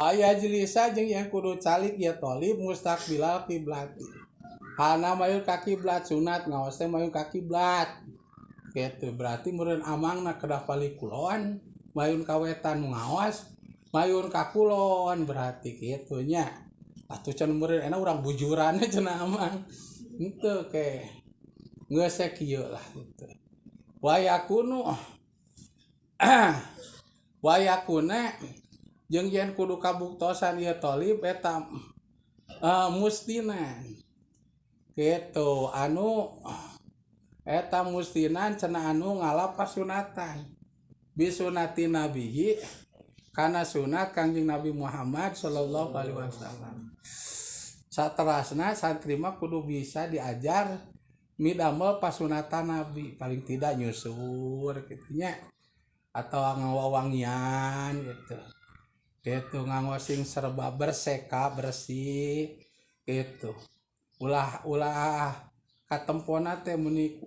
Wa yajlisa jeung yen kudu calik ieu thalib mustaqbilal kiblati, halna mayun ka kiblat. Sunat ngaos teh mayun ka kiblat gitu. Berarti meureun amangna kedah palih kulon, mayun ka wetan, nu ngaos mayun ka kulon, berarti kitu nya. Atuh can meureun enak urang bujuran cenah amang henteu ke geus kieu lah gitu. Wa yakunu wa yakuna jeung yen kudu kabuktosan ieu thalib eta mustinan gitu, anu eta mustinan cenah anu ngalap pasunatan bisunati nabiyyi, kana sunat Kangjeng Nabi Muhammad sallallahu alaihi wasallam. Saterasna santri mah kudu bisa diajar midamel pasunatan Nabi, paling tidak nyusur gitu nya, atau ngawawangian gitu gitu, nganggo sing serba berseka bersih gitu. Ulah ulah katempona teh meni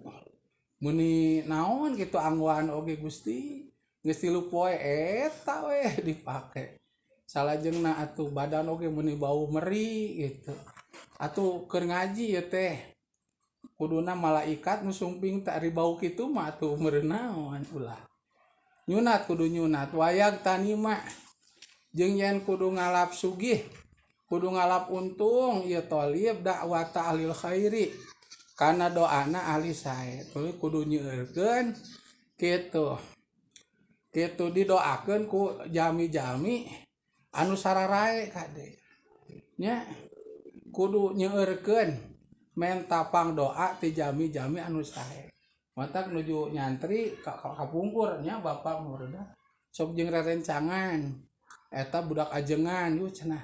meni naon gitu, anggoan oge Gusti geus 3 poe eta we dipake. Salajengna atuh badan oge meni bau meri gitu. Atuh keur ngaji ya teh kuduna malaikat nu sumping teh, ari bau kitu mah atuh meureun naon. Ulah nyunat, kudu nyunat. Wa yagtanima jeung yen kudu ngalap sugih, kudu ngalap untung ieu thalib dakwata ahlil khairi, kana doana ahli sae. Tuluy kudu nyeueurkeun kitu kitu, didoakeun ku jalmi-jalmi anu sararae. Kade nya, kudu nyeueurkeun menta pangdoa ti jalmi-jalmi anu sae. Matak nuju nyantri ka kapungkur nya, bapak murda sok jeung rerencangan eta budak ajengan, "Yuk," cenah,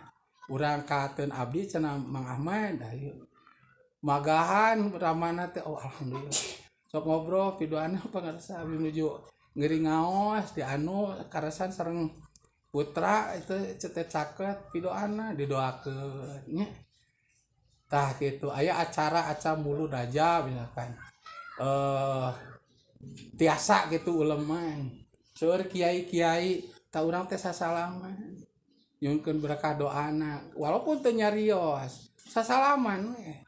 "urang kateun abdi," cenah, "Mang Ahmad, ayo." Magahan ramana teh, oh alhamdulillah, sok ngobrol piduana pangarsa abdi nuju ngeri ngaos di anu karasan sareng putra itu cetet caket pidoana, didoakeun nya. Tah gitu, aya acara-acara mulud aja misalkan, tiasa gitu uleman seueur kiai-kiai tah, urang teh sasalaman nyuhunkeun berkah doana walaupun teu nyarios, sasalaman we.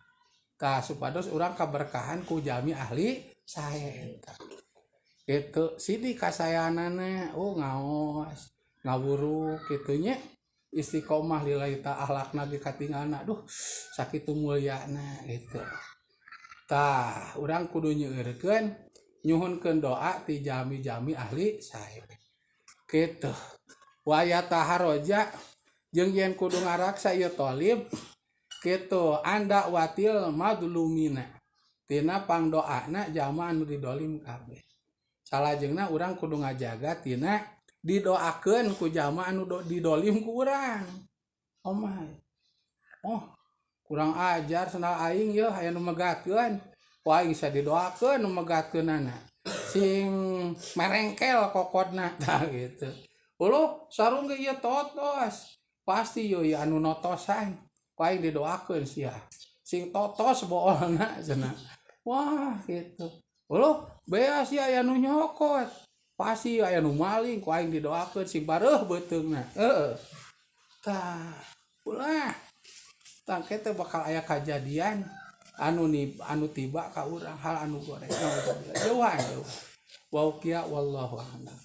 Tah, supados urang kaberkahan ku jalmi ahli sae eta gitu. Sidi kasayanana, oh ngaos ngawuruk kitu nya, istiqomah lillahi ta'ala, akhlakna ge katingalna, duh sakitu mulyana gitu. Tah, urang kudu nyeueurkeun nyuhunkeun doa ti jalmi-jalmi ahli sae kitu. Wa yataharroja jeung yen kudu ngaraksa ieu thalib kitu an da'watil madlumina, tina pangdoana jalma anu didolim kabeh. Salajengna urang kudu ngajaga tina didoakeun ku jalma anu didolim ku urang. Omah, oh kurang ajar sendal aing yeuh aya nu megatkeun, ku aing bisa didoakeun nu megatkeunana sing merengkel kokodna. Tah gitu. Uluh sarung ge ieu totos, pasti yo ieu anu notosan, ku aing didoakeun sia sing totos boolna cenah. Wah gitu. Uluh beas sia aya nu nyokot, pasti aya nu maling, ku aing didoakeun sing bareuh beuteungna. Heeh, tah ulah tah teh bakal aya kajadian anu ni anu tiba ka urang hal anu goreng. Jauhan jauh. Wa wallahu a'lam.